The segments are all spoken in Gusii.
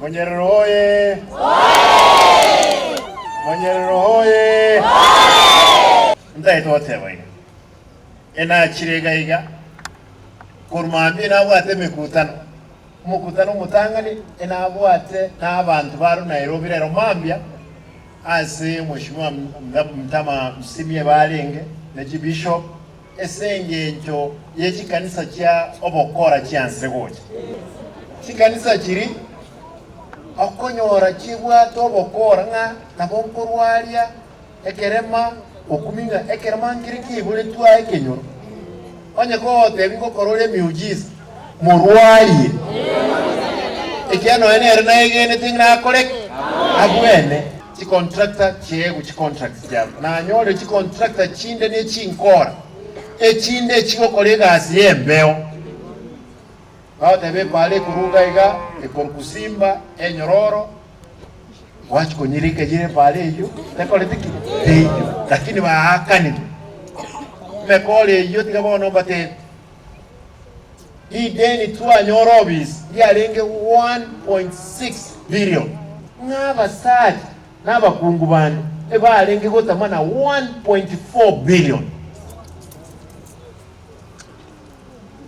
Monyerero oye! Monyerero oye! Ntaete goteba iga, enachire iga iga, korwa mambia nabwate emekutano, omokutano omotang'ani enabwate na abanto barwe Nairobi rero mambia ase Mheshimiwa Mtama Msimie barenge ne chibishop ase engencho ye chikanisa chia obokora chianse gocha. Chikanisa chiri okonyora chibwate obokora ng'a nabo nkorwaria Ekerema okumia ng'a ekerema nkere kiaiboretwe aye ekenyoro, onye kogotebia ngokora ore emiujiza, morwarie. Ekiagera nonya nere naegenete ng'a nakore ki? Abwene. Chicontractor chiaegwe chicontracts chiabo. Nanyore chicontractor chinde ne chinkora, echinde echigokora egasi y'embeo. Bagoteba epaara ekoruga iga, ekorokwa Simba, enyororo, Gwachia konyerika eyio epaara eyio tekoreti ki? Teiyo. Lakini baakanire emekora eyio tiga bono mbatebi. Rideni twanyora obisi riarenge 1.6 billion ng'a abasacha na abakungu bande ebarenge gotama na 1.4 billion.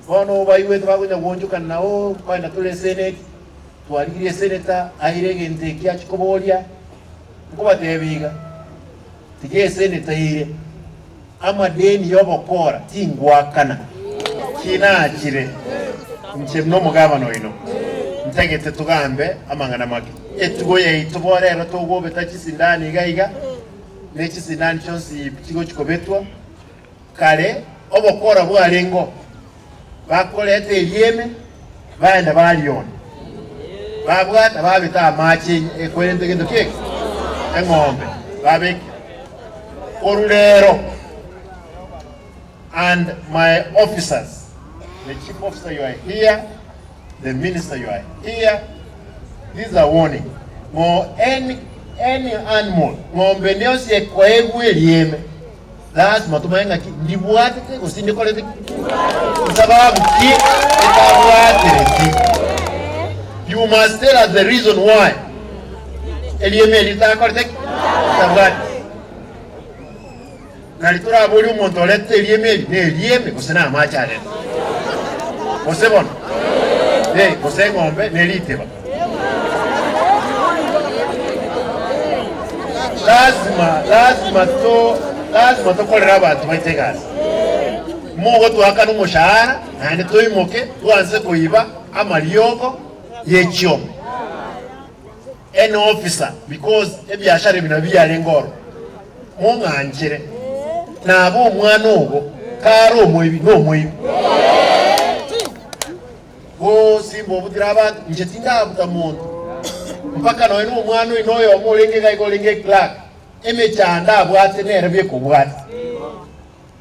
Bono baigwete bakonya goonchokana nao, kwagenda tore eseneti, twarigirie eseneta aire egento eki achia koboria, nkobatebia iga, tiga eseneta eire amadeni y'obokora tingwakana. Kinachire inche buna omogabana oino, ntagete togambe amang'ana make. Etugo yaito bono ero togobeta chisindani iga iga, ne chisindani chionsi chigochia kobetwa. Kare obokora bwarengeo, bakoreta erieme, baenda bariona, babwata babeta amache ekwerente gento ki'eke eng'ombe babeke. Korwa rero and my officers, the chief officer you are here, the minister you are here, this is a warning, ng'o any, any animal, ng'ombe ende yonsi ekoegwa erieme, Lasima tomanye ng'aki ndibwatete gose ndikorete ki? Nsababu ki etabwatereti? You must tell us the reason why eriema eri ritakorete ki? Ritabwateti. Nari toraborie omonto oretete eriema eri, nerieme gose namache arete? Gose bono? Eh, gose eng'ombe neriteba? Lazima, lazima to, lazima tokorere abanto baito egasi. Mogotoakana omoshahara naende toimoke twanse koiba amariogo ye chiombe. Any officer because ebiashara ebi nabio biarenge ororo. Mong'anchere nabe omwana ogo kare omoibi nomoibi. Gose mbobutire abanto, inche tindabuta monto, mpaka nonya nomwana oino oyomo orenge iga iga orenge eclerk, emechando abwate nere bekobwata.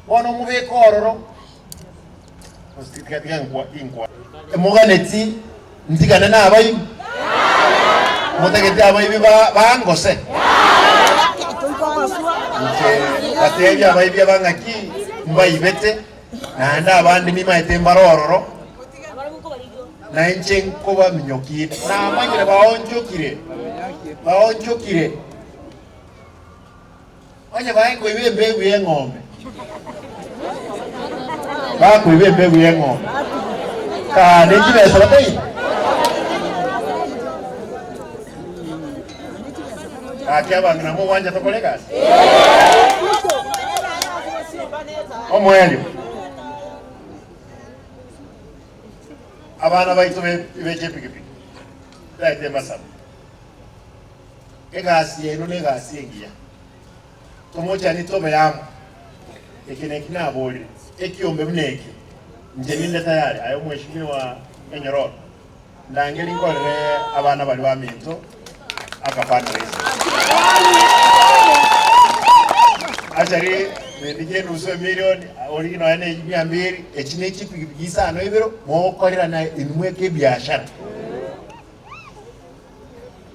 Bono omobeke ororo, gose tiga tiga nkwa tinkwa. Emoganeti ntigane nabaibi? Motagete abaibi ba bangose? Inche batebie abaibi aba ng'aki mbaibete. Naende abande nimaete mbare ororo, na inche nkobaminyokia. Namanyire baonchokire, baonchokire. Onye baye nkoiba embegu y'eng'ombe, bakoiba embegu y'eng'ombe, kaa ne chibesa bataiba. Gaki abang'ina mogwancha tokore egasi? Omoerio, abana baito be chipikipiki taete mbasabe, egasi yaino negasi engiya, tomochani tobe amo. Eke neki naborire, ekiombe buna eke, inche ninde tayari. Aye omweshimiwa Enyororo, ndangerie nkorere abana baria baminto. Aka fundraising. Actually, nendigie enusu emilioni, origie nonya ne mia mbiri, echi ne chipikipiki isano ibere, mogokorerana inwe mweke ebiashara.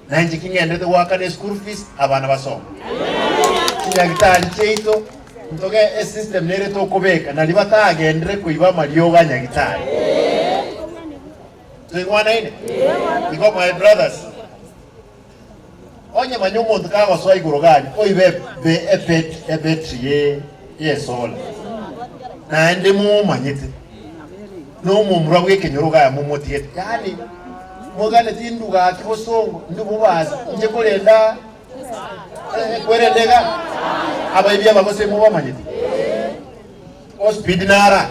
Na inche king'enderete goakana eschool fees, abana basome. Chinyagitari chiaito, ntoge esystem nere tokobeka, nari batagenderere koiba amariogo a nyagitari. Toigwanaine? Igo my brothers, onye manya omonto kagosoa igoro gari oibe ebe ebet ebetri ye yesola naende momanyete nomomura bw'ekenyoro gaya momotigete yaani moganeti nduga ki bosongo ndi bobasi inche korenda kwerenda iga abaibi aba gose mobamanyete ospeed nara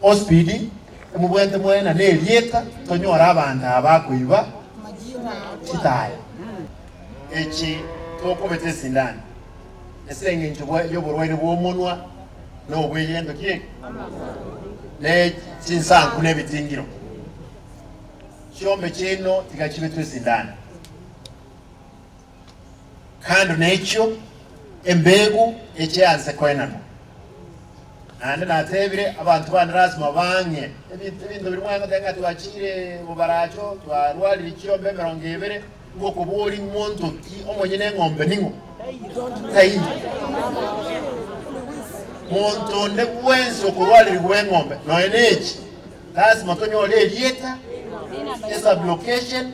Ospeed emobwate mwena nerieta tonyore abanto aba bakoiba chitaya echi tokobeta esindani ase engencho y'oborwaire bw'omonwa na obw'egento ki eke ne chinsanku na ebitingiro. Chiombe chiaino tiga chibetwe esindani. Kando nechio embegu echianse koenanwa. Naende natebire abanto bane lasima bang'e ebinto ebinto biria mwangotebia ng'a twachire bobaracho, twarwarire chiombe emerongo ebere, ngokoboria monto ki omonyene eng'ombe ning'o? Taiyo. Monto onde bwensi okorwarerigwa eng'ombe nonya nechi, lasima tonyore erieta, esublocation,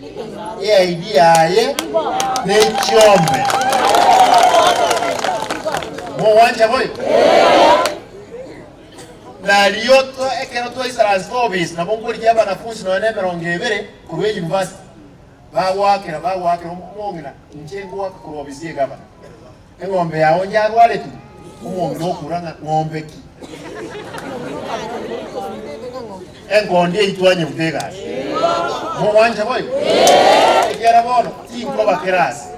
eID yaye, ne chiombe. Mogwancha boigo? Nario ekero twaisaransa ofisi nabo nkorigia abanafunsi nonya na emerongo ebere korwa eyunivasiti bagoakera bagoakera omong'ina inche ngoaka korwa ofisi ya egavana. Eng'ombe yao yarwaretwe, omong'ina okura ng'a ng'ombe ki? Enkondi eyio twanyebuta egasi. Mogwancha boigo? Ekiagera bono tinkoba kera ase.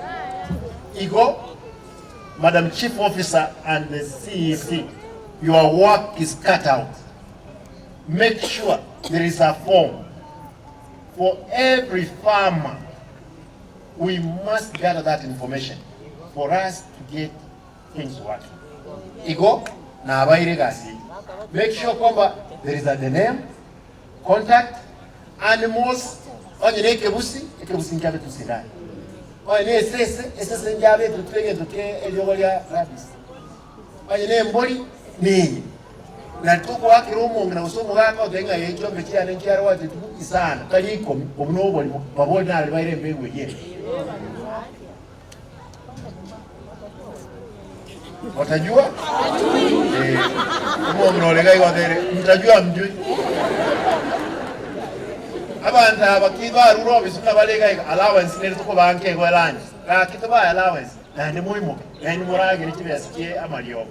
Igo, Madam Chief Officer and the CEC, your work is cut out. Make sure there is a form for every farmer. We must gather that information for us to get things working. Igo nabaire egasi eyio. Make sure kwamba there is a the name, contact, animals, onye ne ekebusi, ekebusi nkiabe tusindane. Onye ne esese, esese nkiabe etutwe egento ke eriogo ria rabies. Onye nembori, neye. Na togoakera omong'ina gose omogaka otebe ng'a ee chiombe chiane nchiarwate chituko isano, tari ikomi, obwo noborimo, babori nare baire embegu eyio ere. Otajua? Eh, omong'ina ore iga igo otebire, mtajua mjui. Abanto aba ki barure obisi buna bare iga iga, allowance nere tokobaa nkegwa elunch, gaki tobae allowance. Naende moimoke, nainwe moragere chibesa chie amariogo.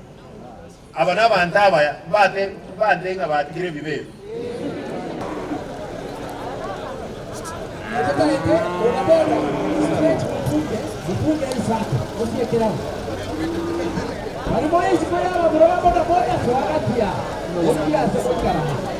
Aba nabanto abaya, mbate mbante ng'a batigire ebibe ebi. Totarete bodaboda straight mufunge mufunge isake osiekere amo bari more isiko ya abamura ba bodaboda soa gati ya okia ase goikarana.